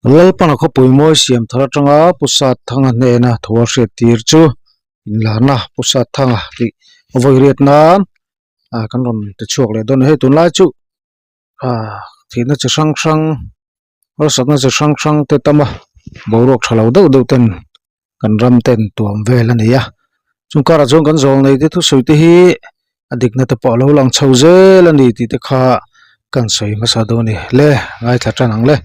Lalpana khawpui mawi siam thar atanga Pu Satthanga hnena thu a hriat tir chu inlarna Pu Satthanga tih a vawi riat nan ah kan rawn ti chhuak leh dawn a ni. Hei tunlai chu ah thihna chi hrang hrang harsatna chi hrang hrang te tam a boruak tha lo deuh deuh ten kan ram ten tuam vel a ni a chung karah chuan kan zawl nei te thusawi te hi a dikna te pawh a lo lang chho zel a ni tih te kha kan sawi hmasa dawn a ni le ngaithla tan ang le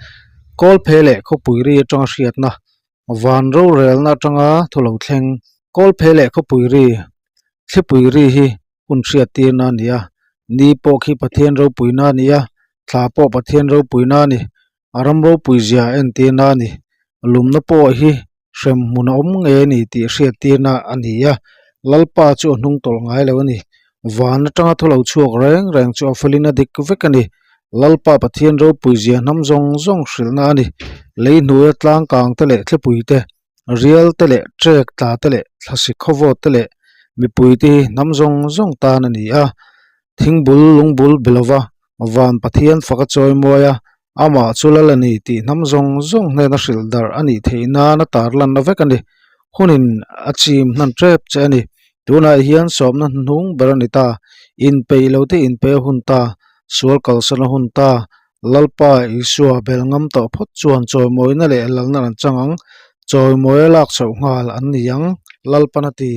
kawl phe leh khawpui ri atanga hriatna van rorelna atanga thu lo thleng kawl phe leh khawpui ri thlipui ri hi hun hriat tirna a ni a ni pawh khi Pathian ropuina a ni a thla pawh Pathian ropuina a ni a ram ropui zia a entirna a ni lumna pawh hi hrem hmun a awm ngei a ni tih hriat tirna a ni a Lalpa chu a hnung tawlh ngai lo a ni van atanga thu lo chhuak reng reng chu a felin a dik vek a ni Lalpa Pathian ropui zia hnam zawng zawng hrilhna a ni lei hnuaia tlang kang te leh thlipui te rial te leh trek tla te leh thlasi khawvawt te leh mipui te hi hnam zawng zawng tan a ni a thingbul lungbul be lova van Pathian fak a chawi mawi a amah chu lal a ni tih hnam zawng zawng hnena hrilh darh a nih theih nan a tar lanna vek a ni hunin a chim hnan tep che a ni tunah hian sawmna hnuhnung ber a ni ta inpeih lo te inpeih a hun ta sual kalsan a hun ta Lalpa Isua bel ngam tawh phawt chuan chawimawina leh lalna an chang ang, chawimawia lak chhoh nghal an ni ang, Lalpan a ti.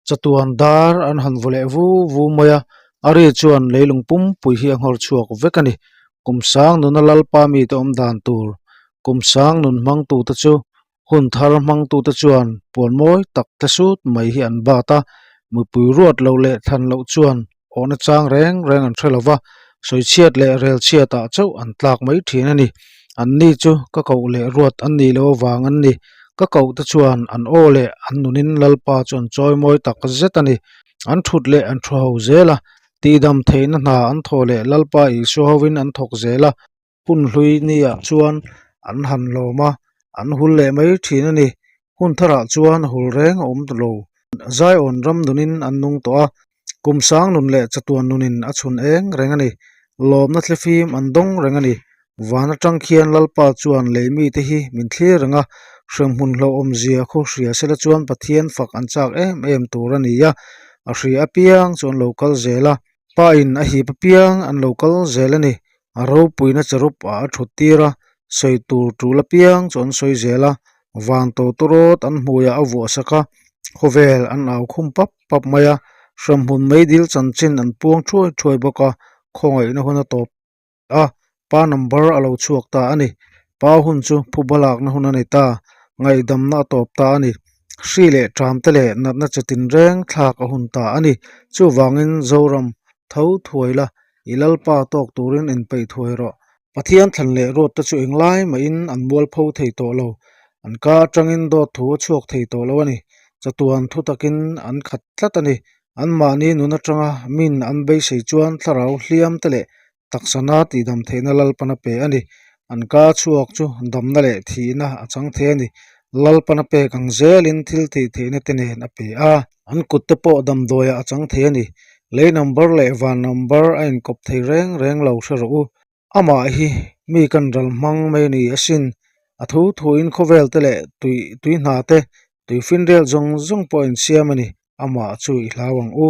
Chatuan dar an han vaw leh vu vu mai a, a ri chuan leilung pumpui hi a nghawr chhuak vek a ni. Kum sang nuna Lalpa mite awm dan tur, kum sang nun hmangtute chu hun thar hmangtute chuan puan mawi tak tle sut mai hi an bat a, mipui ruat loh leh thlan loh chuan awhna chang reng reng an hre lo va, sawichhiat leh relchhiatah chauh an tlak mai thin a ni. Anni chu ka koh leh ruat an nih loh avang an ni. Ka koh te chuan an aw leh an nunin Lalpa chu an chawi mawi tak zet a ni. An thut leh an thu ho zel a, tihdam theihna hna an thawh leh Lalpa Isua hovin an thawk zel a. Hun hlui niah chuan an han lawm a, an hul leh mai thin a ni. Hun tharah chuan hul reng a awm ta lo. Zion ram nunin an nung tawh a, kum sang nun leh chatuan nunin a chhun eng reng a ni. Lawmna thlifim an dawng reng a ni. Van atang khian Lalpa chuan lei mite hi min thlir reng a, hremhmun hlauhawmzia khu hria sela chuan Pathian fak an chak em em tur a ni a, a hria apiang chu an lo kal zel a. Pa in a hip apiang an lo kal zel a ni. A ropuina charup ah a thut tir a, sawi tur tul apiang chu an sawi zel a, van to tawrawt an hmuiah a vuah sak a, khawvel an au khum pap pap mai a, hremhmun meidil chanchin an puang thuai thuai bawk a, khawngaihna hun a tawp a, pa number a lo chhuak ta a ni. Pa hun chu phuba lakna hun a ni ta, ngaihdamna a tawp ta a ni. Hri leh ṭam te leh natna chatin reng thlak a hun ta a ni. Chuvangin Zoram tho thuai la, I Lalpa tawk turin inpeih thuai rawh. Pathian thlan leh ruat te chu englai mahin an mualpho thei tawh lo. An ka atangin dawt thu a chhuak thei tawh lo a ni. Chatuan thu takin an khat tlat a ni. Anmahni nun atanga min an beisei chuan thlarau hliam te leh taksana tihdam theihna Lalpan a pe a ni. An ka chhuak chu damna leh thihna a chang thei a ni. Lalpan a pek ang zelin thil tih theihna te nen a pe a. An kut te pawh damdawiah a chang thei a ni. Lei number leh van number a inkawp thei reng reng lo hre rawh u. Amah hi mi kan ral hmang mai a ni asin. A thu thuin khawvel te leh tui tui hna te, tui finrial zawng zawng pawh a insiam a ni. Amah chu i hlau ang u.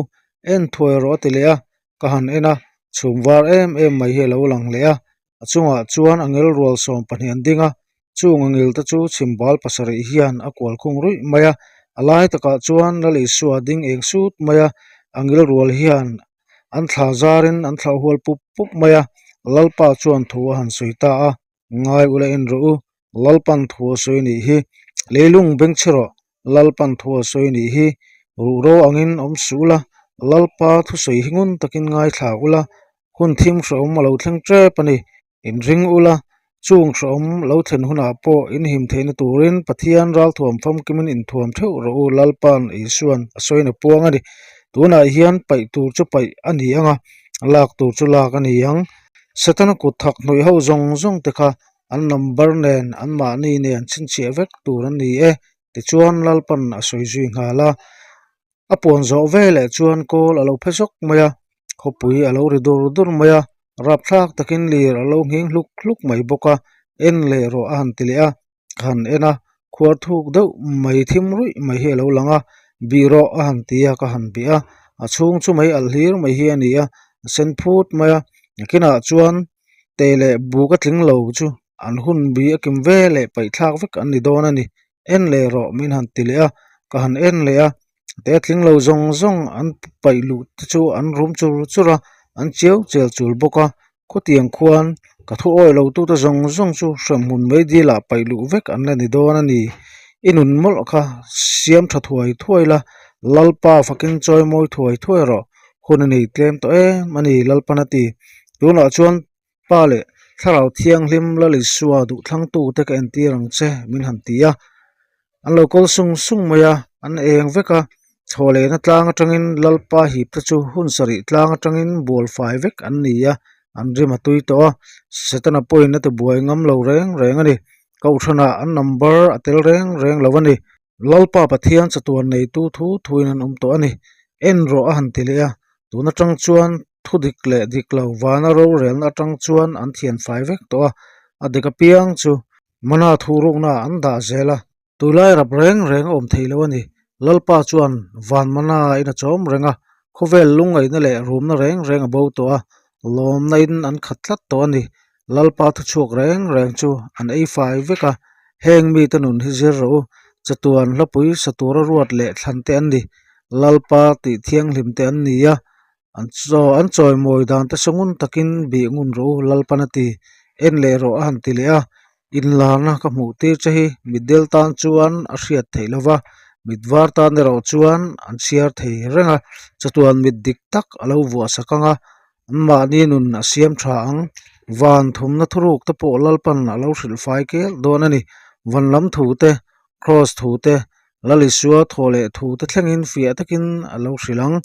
En thuai rawh a ti leh a, ka han en a, chhum var em em mai hi a lo lang leh a. A chungah chuan angel rual 12 an ding a, chung angel te chu chhimbal pasarih hian a kual khung ruih mai a, a lai takah chuan Lal Isua ding eng sut mai a, angel rual hian an thla zarin an thlauh hual pup pup mai a, Lalpa chuan thu a han sawi ta a, Ngai ula en rawh u, Lalpan thu a sawi nih hi, leilung beng chhe rawh, Lalpan thu a sawi nih hi, ruhro angin awm suh ula, Lalpa thusawi hi ngun takin ngaithla ula, Hun thim hrehawm a lo thleng tep a ni. In ring ula, chung hrehawm lo thlen hunah pawh in him theihna turin Pathian ralthuam famkimin inthuam theuh rawh u Lalpa'n Isua'n a sawiin a puang a ni. Tunah hian paih tur chu paih a ni ang a, lak tur chu lak a ni ang. Setana kut thak hnawih ho zawng zawng te kha an number nen anmahni nen chhinchhiah vek tur an ni e, tichuan Lalpa'n a sawi zui nghal a. A puan zawh veleh chuan kawl a lo phe zawk mai a khawpui a lo ri dur dur mai a rapthlak takin lir a lo nghing hluk hluk mai bawk a en leh rawh a han ti leh a ka han en a khuar thuk deuh mai thim ruih mai hi a lo lang a bih rawh a han ti a ka han bih a a chhung chu mei alh hlir mai hi a ni a a sen phut mai a nakinah chuan teh leh buk a tling lo chu an hun bi a kim ve leh paih thlak vek an ni dawn a ni en leh rawh min han ti leh a ka han en leh a te a tling lo zawng zawng an paih luh te chu an rum chur chur a an chiau chel chul bawk a khawtiang khuan ka thu awih lo tute zawng zawng chu hremhmun mai dilah paih luh vek an la ni dawn a ni i nun mawlh kha siam tha thuai thuai la Lalpa fakin chawi mawi thuai thuai rawh hun a nei tlem tawh em a ni Lalpan a ti tunah chuan Pa leh Thlarau Thianghlim Lal Isua duhthlangtute ka entir ang che min han ti a. An lo kawl sung sung mai a, an eng vek a, thawhlehna tlang atangin Lalpa hipte chu hun sarih tlang atangin bual fai vek an ni a, an rim a tui tawh a, Setana pawhin a ti buai ngam lo reng reng a ni. Kohhranah an number a tel reng reng lo a ni. Lalpa Pathian chatuan neitu thu thuin an awm tawh a ni. En rawh a han ti leh a, tun atang chuan thu dik leh dik lo vana rorelna atang chuan an thian fai vek tawh a, a dik apiang chu mana thurukna an dah zel a, tuilai rap reng reng a awm thei lo a ni. Lalpa chuan van mana in a chawm reng a, khawvel lungngaihna leh rumna reng reng a bo tawh a, lawmna in an khat tlat tawh a ni. Lalpa thuchhuak reng reng chu an ei fai vek a, heng mite nun hi zir rawh u, chatuan hlapui sa tura ruat leh thlan te an ni, Lalpa tih thianghlim te an ni a, an chaw an chawimawi dan te saw ngun takin bih ngun rawh u Lalpan a ti, en leh rawh a han ti leh a, inlarna ka hmuh tir che hi mitdel tan chuan a hriat theih lo va, mit var tan erawh chuan an chhiar thei reng a, chatuan mit dik tak a lo vuah sak ang a, Anmahni nun a siam tha ang. Van thumna thuruk te pawh Lalpan a lo hrilh fai kel dawn a ni. Van lam thu te, Kraws thu te, Lal Isua thaw leh thu te thlengin fiah takin a lo hrilh ang.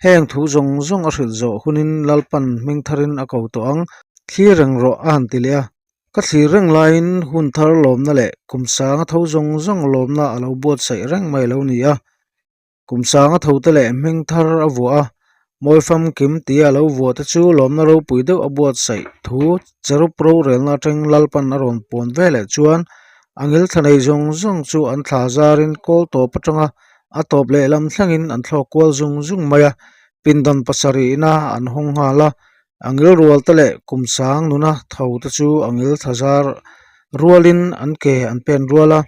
Heng thu zawng zawng a hrilh zawh hunin Lalpan hming tharin a ko tawh ang. Thlir reng rawh a han ti leh a. Ka thlir reng laiin hun thar lawmna leh kum sanga tho zawng zawng lawmna a lo buatsaih reng mai lo ni a. Kum sanga thote leh hming thar a vuah a, mawi famkim tia a lo vuah te chu lawmna ropui deuh a buatsaih thu cherub rorelna atang Lalpan a rawn puan veleh chuan a ngil thla nei zawng zawng chu an thla zarin kawl tawp atanga a tawp lehlam thlengin an thlawk kual zung zung mai a, pindan pasarihna an hawng nghal a, a ngil rual te leh kum sang nuna tho te chu a ngil thla zar rualin an ke an pen rual a,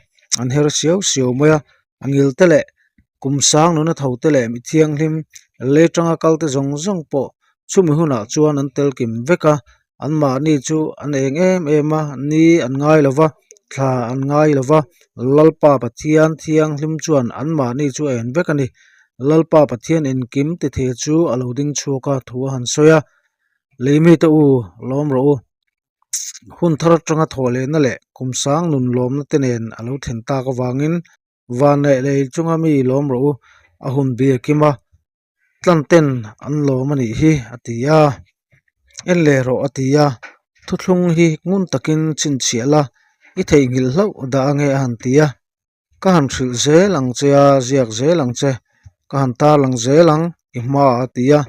an her siau siau mai a. A ngil te leh kum sang nuna tho te leh mi thianghlim lei tanga kal te zawng zawng pawh chumi hunah chuan an tel kim vek a, anmahni chu an eng em em a, ni an ngai lo va, thla an ngai lo va, Lalpa Pathian thianghlim chuan anmahni chu a en vek a ni. Lalpa Pathian engkim ti thei chu a lo ding chhuak a thu a han sawi a, Lei mite u, lawm rawh u. Hun thar atanga thawh lehna leh kum sang nun lawmna te nen a lo thlen tak avangin van leh lei chunga mi lawm rawh u a hun bia kim a, tlan ten an lawm a nih hi a ti a, en leh rawh a ti a, thuthlung hi ngun takin chhinchhiah la i theihnghilh hlauh dah ange a han ti a. Ka han hrilh zel ang che a, ziak zel ang che, ka han tarlang zel ang i hmaah a ti a,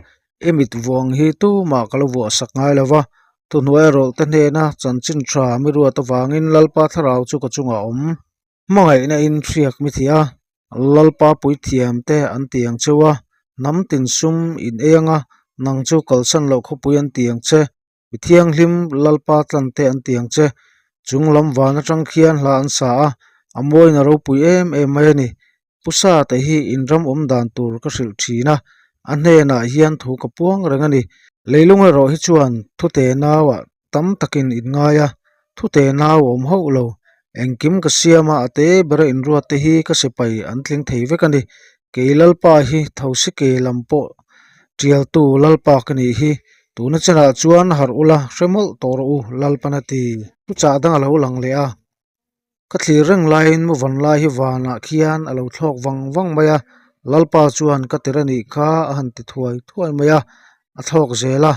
i mit vuang hi tumah ka lo vuah sak ngai lo va, thuhnuai rawlh te hnena chanchin tha mi ruat avangin Lalpa thlarau chu ka chungah a awm. Hmangaihna in hriak mi thih a, Lalpa puithiam te an ti ang cheu a, hnam tin sum in ei ang a, nang chu kalsan loh khawpui an ti ang che. Mi thianghlim Lalpa tlan te an ti ang che. Chung lam van atang khian hla an sa a, a mawina ropui em em mai a ni. Pu Sate hi in ram awm dan tur ka hrilh thin a, a hnenah hian thu ka puang reng a ni. Leilung erawh hi chuan thute nauah tam takin in ngai a, thute nau a awm hauh lo. Engkim ka siam a, a te bera inruat te hi ka sipai an tling thei vek a ni. Kei Lalpa hi thosi ke lam pawh tialtu Lalpa ka nih hi, tuna chenah chuan harh ula hre mawlh tawh rawh u Lalpan a ti. Thuchah dang a lo lang leh a, ka thlir reng laiin muvan lai hi vanah khian a lo thlawk vang vang mai a, Lalpa chuan ka tir a nih kha a han ti thuai thuai mai a, a thlawk zel a,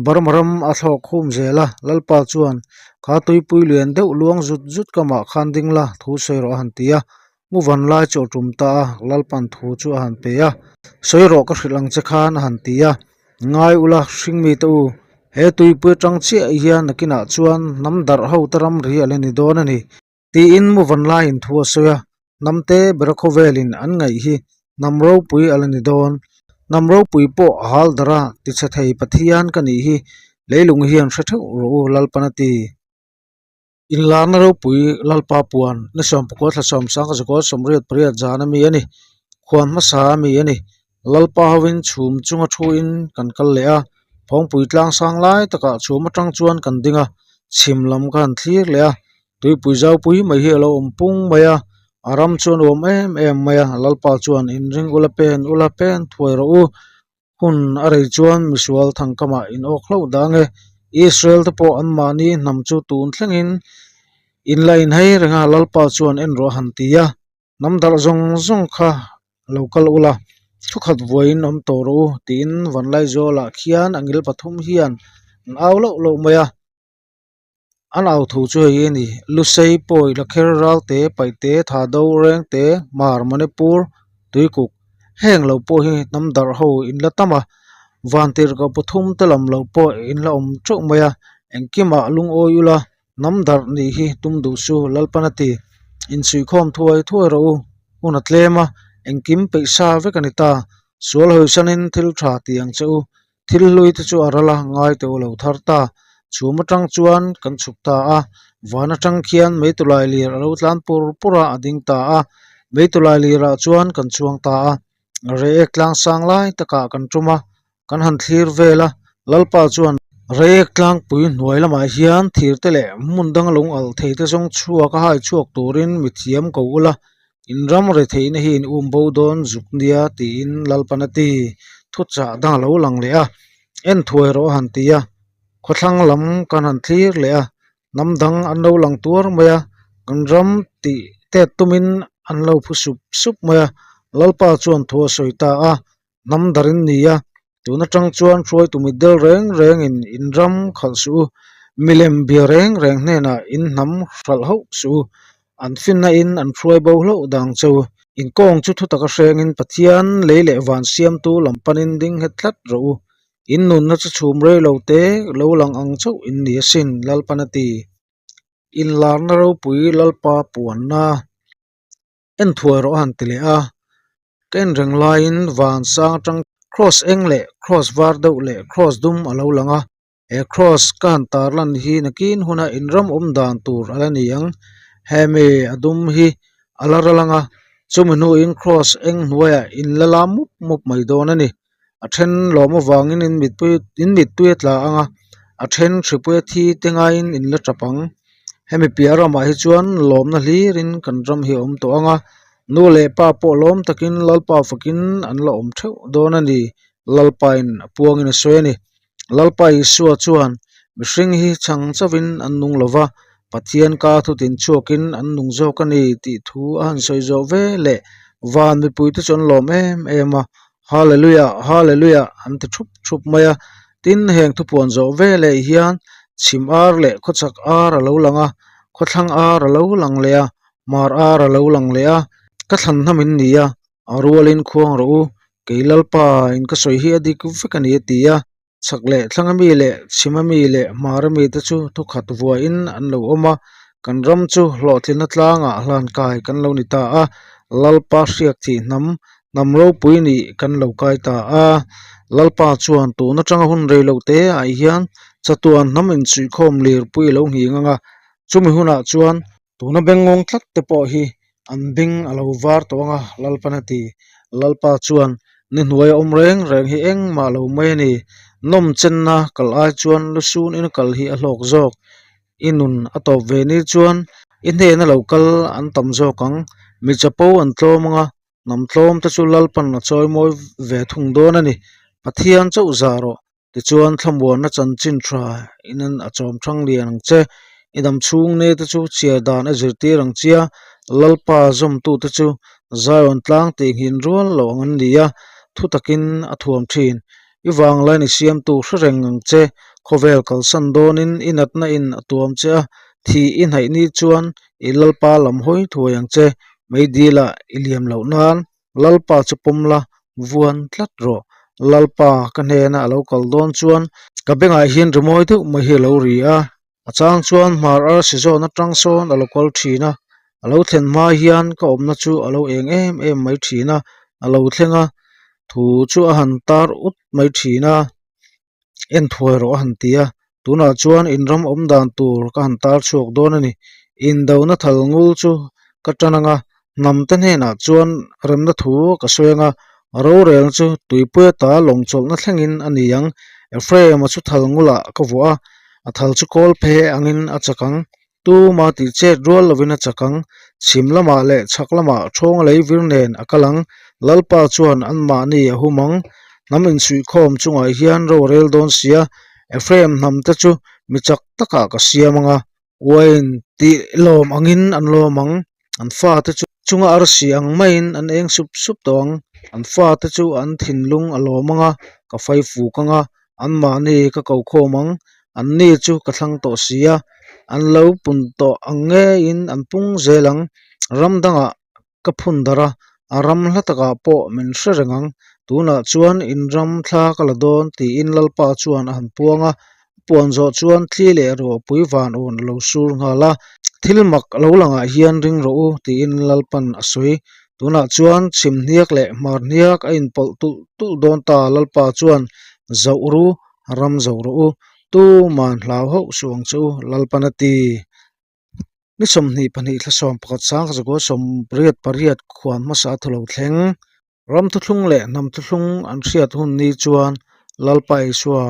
Burma ram a thlawk khum zel a, Lalpa chuan kha tuipui lian deuh luang zut zut kamah khan ding la thu sawi rawh a han ti a. Muvan lai chu a tum ta a, Lalpan thu chu a han pe a, Sawi rawh ka hrilh ang che khan a han ti a, Ngai ula hringmite u, he tuipui atang chiah hian nakinah chuan hnam darh ho te ramri a la ni dawn a ni. Tiin Muvan laiin thu a sawi a, hnam te bera khawvelin an ngaih hi hnam ropui a la ni dawn. Hnam ropui pawh a hal darh a, tichhe thei Pathian ka nih hi leilung hian hre theuh rawh u Lalpan a ti. Inlarna ropui Lalpa puan ni sawmpakua thla sawmsang ka zakua sawmriat pariat zan a mi a ni. Khuan hmasa a mi a ni. Lalpa hovin chhum chunga thuin kan kal leh a, phawngpui tlang sang lai takah chhum atang chuan kan ding a, chhim lam ka han thlir leh a, tuipui zaupui mai hi a lo awm pung mai a, a ram chu a nuam em em mai a, Lalpa chuan inring ula pen ula pen thuai rawh u. Hun a rei chuan misual thangkamah in awk hlauh dang e. Israel te pawh anmahni hnam chu tun thlengin in la inhei reng a, Lalpa chuan en rawh a han ti a. Hnam darh zawng zawng kha lo kal ula, thukhat vuaiin awm tawh rawh u tiin Vanlaizawlah khian a ngil pathum hian an au loh loh mai a. An au thu chu hei hi a ni, Lusei, Pawi, Lakher, Ralte, Paihte, Thado, Rengte, Hmar, Manipur, Tuikuk heng lo pawh hi hnam darh ho in la tam a, Vantirhkoh pathum te lam lo pawh in la awm teuh mai a, engkimah lungawi ula hnam darh nih hi tum duh su Lalpan a ti, insuihkhawm thuai thuai rawh u, hun a tlem a, engkim peih sa vek a ni ta, sual hawisanin thil tha ti ang che u, Thil hlui te chu a ral a, ngai teuh lo thar ta. Chhum atang chuan kan chhuk ta a, van atang khian meitulai lir a lo tlan pur pur a, a ding ta a. Meitulai lirah chuan kan chuang ta a, Reiek tlang sang lai takah kan tum a, kan han thlir vel a. Lalpa chuan Reiek tlangpui hnuai lamah hian thir te leh hmun dang lung alh thei te zawng chhuak a hai chhuak turin mithiam ko ula, In ram retheihna hi in um bo dawn zuk nia tiin Lalpan a ti. Thuchah dang a lo lang leh a, en thuai rawh a han ti a, khawthlang lam kan han thlir leh a, hnam dang an lo lang tuar mai a, kan ram tih tet tumin an lo phu sup sup mai a, Lalpa chuan thu a sawi ta a, hnam dar in ni a, tun atang chuan hruaitu mitdel reng rengin in ram khalh suh u, milem bia reng reng hnenah in hnam hralh hauh suh u, an finna in an hruai bo hlauh dang che u. In kawng chu thutaka hrengin Pathian lei leh van siamtu lam panin ding nghet tlat rawh u, in nunna chu chhum rei lo te lo lang ang chauh in ni asin, Lalpan a ti. Inlarna ropui Lalpa puanna. En thuai rawh a han ti leh a, ka en reng laiin van sang atang cross eng leh cross var deuh leh cross dum a lo lang a, he cross ka han tar lan hi nakin huna inram awm dan tur a la ni ang, hemi a dum hi a la ral ang a, chumi hnuin cross eng hnuaiah in la lam mup mup mai dawn a ni, a then lawm avangin in mitpui in mittui a tla ang a, a then hripui a thi te ngaiin in la tap ang. Hemi piah ramah hi chuan lawmna hlirin kan ram hi a awm tawh ang a, nu leh pa pawh lawm takin Lalpa fakin an la awm theuh dawn a ni, Lalpain a puangin a sawi a ni. Lalpa Isua chuan mihring hi chhang chauhin an nung lo va, Pathian ka thutin chhuakin an nung zawk a ni tih thu a han sawi zawh ve leh van mipuite chu an lawm em em a, Hallelujah, Hallelujah an ti thup thup mai a. Tin, heng thupuan zawh ve leh hian chhim ar leh khawchhak ar a lo lang a, khawthlang ar a lo lang leh a, hmar ar a lo lang leh a, ka thlan hnam in ni a, a rualin khuang rawh u, kei Lalpa in ka sawi hi a dik vek a ni a ti a. Chhak leh thlang ami leh chhim ami leh hmar ami te chu thukhat vuahin an lo awm a, kan ram chu hlawhtlinna tlangah hlan kai kan lo ni ta a, Lalpa hriak thih hnam, hnam ropui nih kan lo kai ta a. Lalpa chuan tun atanga hun rei lo te ah hian chatuan hnam insuihkhawm lirpui a lo nghing ang a, chumi hunah chuan Tuna bengngawng tlat te pawh hi an beng a lo var tawh ang a, Lalpan a ti. Lalpa chuan, Ni hnuai a awm reng reng hi engmah lo mai a ni. Nawm chenna kal ai chuan lusun ina kal hi a hlawk zawk. I nun a tawp ve ni chuan i hnena lo kal an tam zawk ang. Mi chapo an tlawm ang a, hnam tlawm te chu Lalpan a chawimawi ve thung dawn a ni. Pathian chauh zah rawh. Tichuan thlamuanna chanchin tha in a chawm thang lian ang che. I dam chhung ne te chu chhiar dan a zirtir ang chia, Lalpa zawmtute chu Zion tlang tih nghin rual lo ang an ni a, thu takin a thuam thin. I vanglain i siamtu hre reng ang che, khawvel kalsan dawnin i natna in a tuam che a, thih i hnaih ni chuan i Lalpa lam hawi thuai ang che. Meidilah i liam loh nan Lalpa chu pawm la, vuan tlat rawh. Lalpa ka hnena a lo kal dawn chuan ka bengah hian rimawi deuh mai hi a lo ri a, a chang chuan hmar arsi zawn atang sawn a lo kal thin a, a lo thlen hma hian ka awmna chu a lo eng em em mai thin a, a lo thleng a, thu chu a han tar ut mai thin a. En thuai rawh a han ti a, tunah chuan in ram awm dan tur ka han tar chhuak dawn a ni. Indona thal ngul chu ka tan ang a, hnam te hnenah chuan remna thu ka sawi ang a, rorelna chu tuipui ata lawng chawlhna thlengin a ni ang. Ephraim-a chu thal ngulah ka vuah a, a thal chu kawl phe angin a chak ang. Tuma tih chet rual lovin a chak ang. Chhim lamah leh chhak lamah ṭhawnga lei vir nen a kal ang. Lalpa chuan anmahni a hum ang. Hnam insuihkhawm chungah hian ro a rel dawn sia, Ephraim hnam te chu mi chak takah ka siam ang a, uain tih lawm angin an lawm ang. An fate chu chunga arsi ang maiin an eng sup sup tawh ang. An fate chu an thinlung a lawm ang a, ka faifuk ang a, Anmahni ka ko khawm ang, anni chu ka thlang tawh si a, an lo pun tawh ang ngeiin an pung zel ang. Ram dangah ka phun darh a, a ram hla takah pawh min hre reng ang. Tunah chuan in ram thla ka la dawn tiin Lalpa chuan a han puang a, a puan zawh chuan thli leh ruahpui van awn a lo sur nghal a. Thil mak lo langah hian ring rawh u tiin Lalpan a sawi. Tunah chuan chhim hniak leh hmar hniak a inpawlh tulh tulh dawn ta Lalpa chuan zoh ru, ram zoh rawh u, tuman hlau hauh suh ang che u, Lalpan a ti. Ni 22 thla 11 sangkhat 98 khuan hmasa a thu lo thleng. Ram thuthlung leh hnam thuthlung an hriat hun ni chuan Lalpa Isua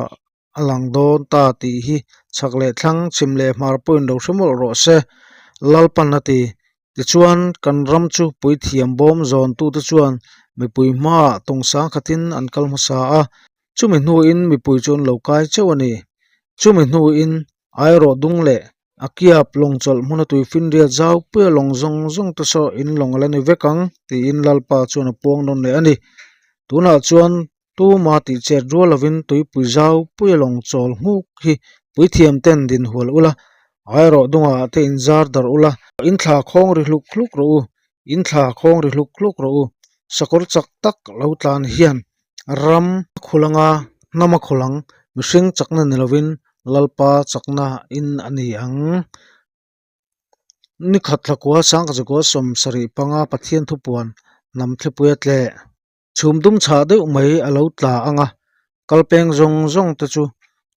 a lang dawn ta tih hi chhak leh thlang chhim leh hmar pawhin lo hre mawlh rawh se, Lalpan a ti. Tichuan, kan ram chu puithiam bawm zawntute chuan mipui hmaah tawng sang khatin an kal hmasa a, chumi hnuin mipui chu an lo kai chauh a ni. Chumi hnuin airawh dung leh A kiap lawng chawlh hmuna tui finriat zau puia lawng zawng zawng te saw in lawng a la ni vek ang tiin Lalpa chuan a puang nawn leh a ni. Tunah chuan tuma tih chet rual lovin tuipui zau puia lawng chawl nghuk hi puithiam ten din hual ula, airawh dungah te in zar darh ula, in thla khawng ri hluk hluk rawh u, in thla khawng ri hluk hluk rawh u, sakawr chak tak lo tlan hian Ram a khul anga hnam a khul ang, mihring chakna ni lovin Lalpa chakna in a ni ang. Ni khat thlakua sangkachakua 75 Pathian thupuan hnam thlipui a tleh. Chhum dum chhah deuh mai a lo tla anga kalpeng zawng zawng te chu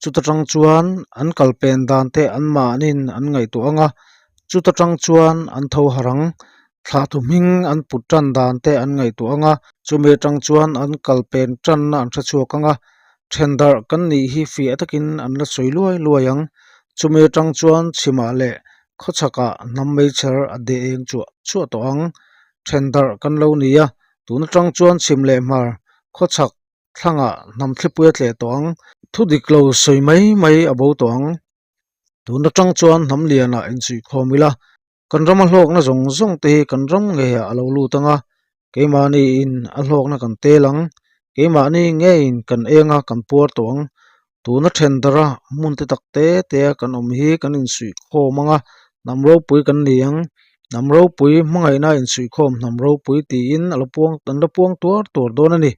chuta tang chuan an kalpen dan te anmahniin an ngaihtuah anga chuta tang chuan an tho harh ang. Thlahtu hming an put tan dan te an ngaihtuah ang a, chumi atang chuan an kal pen tanna an hre chhuak ang a, then darh kan nih hi fiah takin an la sawi luai luai ang. Chumi atang chuan chhimah leh khawchhakah hnam meichher a deh eng chuah chuah tawh ang. Then darh kan lo ni a, tun atang chuan chhim leh hmar khawchhak thlangah hnam thlipui a tleh tawh ang. Thu dik lo sawi mai mai a bo tawh ang. Tun atang chuan hnam lianah insuihkhawm ila. Kan rama hlawkna zawng zawng te hi kan ram ngeiah a lo lut ang a, keimahniin a hlawkna kan tel ang, keimahni ngeiin kan eng a kan puar tawh ang. Tuna then dara hmun te tak te te a kan awm hi kan insuihkhawm ang a, hnam ropui kan ni ang. Hnam ropui hmangaihna insuihkhawm hnam ropui tiin a la puang an la puang tuar tuar dawn a ni.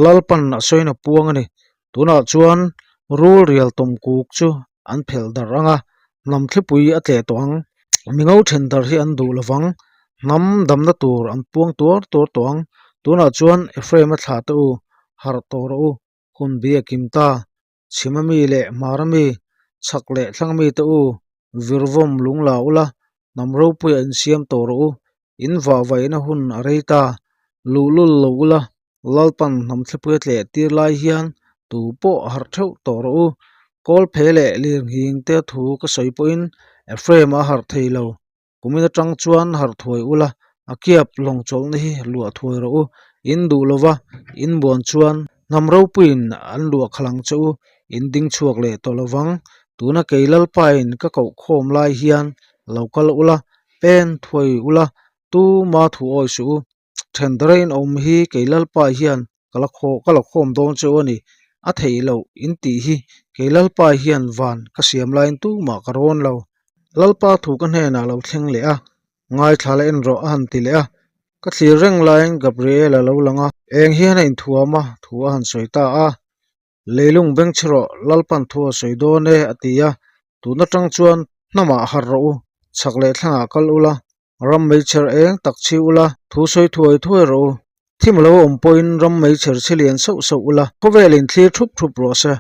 Lalpan a sawiin a puang a ni. Tunah chuan rul rial tawm kuk chu an phelh darh ang a, hnam thlipui a tleh tawh ang. Mingo then darh hi an duh lovang, hnam damna tur an puang tuar tuar tawh ang. Tunah chuan Ephraim-a thlah te u, harh tawh rawh u, hun bi a kim ta. Chhima mi leh hmara mi, chhak leh thlang mi te u, virvawm lung la ula, hnam ropuia insiam tawh rawh u, in vah vaihna hun a rei ta. Luhlul lo ula, Lalpan hnam thlipui a tleh tir lai hian tu pawh harh theuh tawh rawh u. Kawlphe leh lirnghing te thu ka sawi pawhin Ephraim a harh thei lo. Kumin atang chuan harh thuai ula, a kiap lawng chawlhna hi luah thuai rawh u. In duh lova in buan chuan hnam ropuiin an luah khalh ang che u, in ding chhuak leh tawh lovang. Tuna kei Lalpain ka koh khawm lai hian lo kal ula, pen thuai ula, tuma thu awi suh u. Then dara in awm hi kei Lalpa hian ka la khaw ka la khawm dawn che u a ni. A theih loh in tih hi kei Lalpa hian van ka siam laiin tumah ka rawn lo. Lalpa thu ka hnenah lo thleng leh a, ngaithla la en rawh a han ti leh a. Ka thlir reng laiin Gabriel a lo lang a, eng hian a inthuam a, thu a han sawi ta a. Leilung beng chhe rawh, Lalpan thu a sawi dawn e, a ti a. Tun atang chuan hnamah harh rawh u, chhak leh thlangah kal ula, ram meichher eng tak chhi ula, thu sawi thuai thuai rawh u. Thim a lo awm pawhin ram meichher chhi lian sauh sauh ula, khawvel in thlir thup thup rawh se.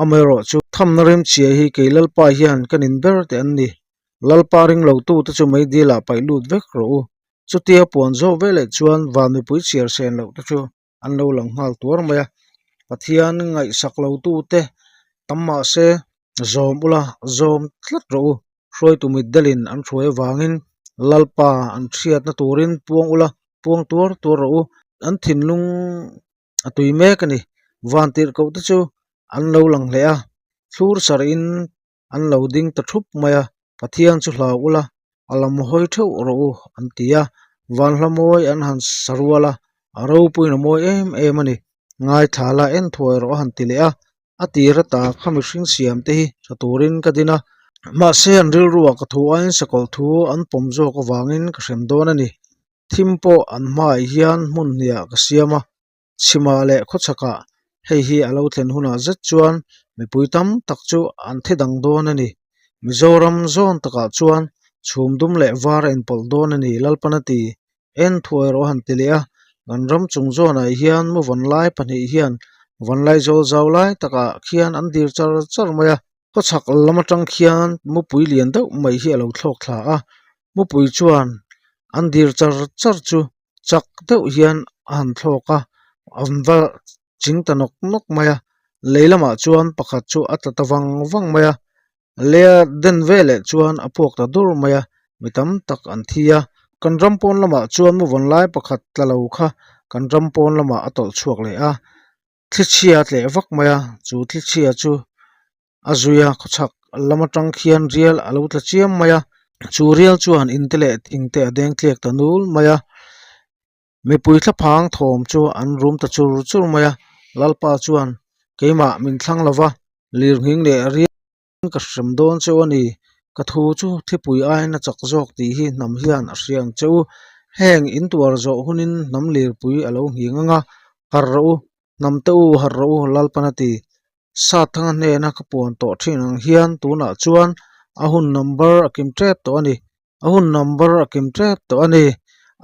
Amaherawh chu thamna rimchhia hi kei Lalpa hian ka nin ber teh an ni. Lalpa ring lotute chu meidilah paih lut vek rawh u. Chutia puan zawh veleh chuan van mipui chhiar sen loh te chu an lo lang nghal tuar mai a. Pathian ngaihsak lotute tam mah se zawm ula zawm tlat rawh u. Hruaitu mitdelin an hruai avangin Lalpa an hriatna turin puang ula puang tuar tuar rawh u. An thinlung a tui mek a ni. Van tirhkoh te chu an lo lang hle a, thlur sarhin an lo ding ta thup mai a, Pathian chu hlau ula, a lam hawi theuh rawh u an ti a, van hla mawi an han sa rual a, a ropuiin a mawi em em a ni. Ngaithla la en thuai rawh a han ti leh a, a tir ata kha mihring siam te hi tha turin ka din a, mahse an rilruah ka thu aiin sakawlh thu an pawm zawk avangin ka hrem dawn a ni. Thim pawh an hmaah hian hmun hniah ka siam a, chhimah leh khawchhakah hei hi a lo thlen hunah zet chuan mipui tam tak chu an thi dang dawn a ni. Mizoram zawn takah chuan chhum dum leh var a inpawlh dawn a ni Lalpan a ti. En thuai rawh a han ti leh a, kan ram chung zawnah hian mu vanlai pahnih hian vanlai zawl zau lai takah khian an dir char char mai a. Khawchhak lam atang khian mupui lian deuh mai hi a lo thlawk thla a, mupui chuan an dir char char chu chak deuh hian a han thlawk a, an va ching ta nawk nawk mai a, lei lamah chuan pakhat chu a tla ta vang vang mai a, lei a den veleh chuan a puak ta dur mai a, mi tam tak an thi a, kan ram pawn lamah chuan mu vawn lai pakhat tla lo kha kan ram pawn lamah a tawlh chhuak leh a. Thlichhia a tleh vak mai a, chu thlichhia chu a zui a khawchhak lam atang khian rial a lo tla chiam mai a, chu rial chuan in te leh thing te a deng tliak ta nul mai a, mipui thlaphang thawm chu an rum ta chur chur mai a, Lalpa chuan keimah min thlang lova lirnghing leh rial Ka hrem dawn cheu a ni, ka thu chu thipui aiin a chak zawk tih hi hnam hian a hria ang che u. Heng in tuar zawh hunin hnam lirpui a lo nghing ang a, harh rawh u, hnam te u harh rawh u Lalpan a ti. Sathanga hnena ka puan tawh thin ang hian tunah chuan a hun number a kim tep tawh a ni, a hun number a kim tep tawh a ni.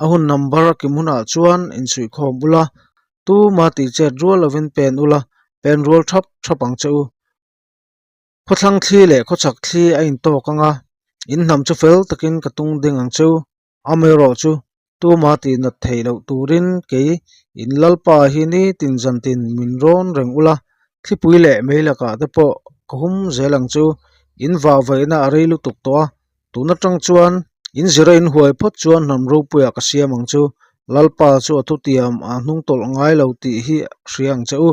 A hun number a kim hunah chuan insuihkhawm ula, tuma tihchet rual lovin pen ula, pen rual thap thap ang che u. Khawthlang thli leh khawchhak thli a intawk ang a, in hnam chu fel takin ka tung ding ang cheu. Amaherawh chu tuma tih nat theih loh turin kei in Lalpa hi nitin zantin min rawn reng ula, thlipui leh mei lakah te pawh ka hum zel ang chu. In vahvaihna a rei lutuk tawh a, Tun atang chuan in zira in huai phawt chuan hnam ropuiah ka siam ang chu. Lalpa chu a thutiam a hnung tawlh ngai lo tih hi hria ang che u.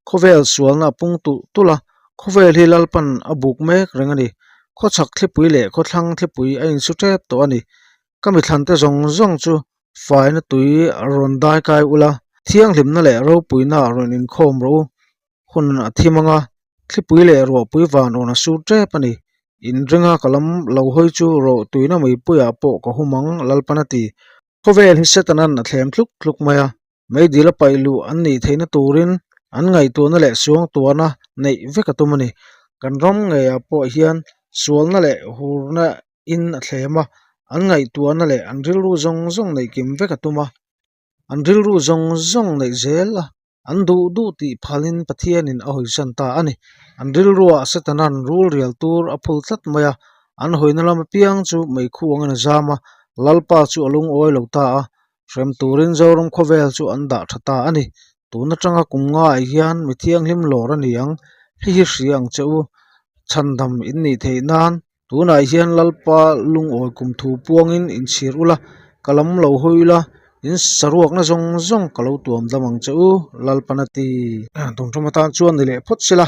Khawvel sualna a pung tulh tulh a, khawvel hi Lalpan a buk mek reng a ni. Khawchhak thlipui leh khawthlang thlipui a insu tep tawh a ni. Ka mithlante zawng zawng chu faina tui rawn dai kai ula, thianghlimna leh ropuina rawn inkhawm rawh u. Hun a thim ang a, thlipui leh ruahpui van rawn a sur tep a ni. Inringa ka lam lo hawi chu rawh tuina meipuiah pawh ka hum ang, Lalpan a ti. Khawvel hi Setanan a thlem tluk tluk mai a, meidil a paih luh an nih theihna turin an ngaihtuahna leh suangtuahna neih vek a tum a ni. Kan ram ngeiah pawh hian sualna leh hurna in a thlem a, an ngaihtuahna leh an rilru zawng zawng neih kim vek a tum a, an rilru zawng zawng neih zel a. An duh duh tih phalin Pathianin a hawisan ta a ni. An rilruah Setana'n rul rial tur a phul tlat mai a, an hawina lam apiang chu meikhu angin a zam a, Lalpa chu a lungawi lo ta a, hrem turin Zoram khawvel chu an dah tha ta a ni. Tun atanga kum ngaah hian mi thianghlim lawr a ni ang, hei hi hria ang che u, chhandam in nih theih nan Tunah hian Lalpa lungawi kum thu puangin inchhir ula, ka lam lo hawi ula, in saruakna zawng zawng ka lo tuam dam ang che u, Lalpan a ti. Tun tum atan chuan ni leh phawt sela,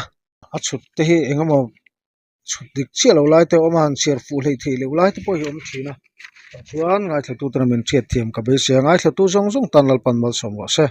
a chhut te hi eng emaw chhut dik chiah lo lai te a awm a, han chhiar fuh hleih theih loh lai te pawh hi a awm thin a, tah chuan ngaithlatute min hriatthiam ka beisei a, ngaithlatu zawng zawng tan Lalpan malsawm rawh se.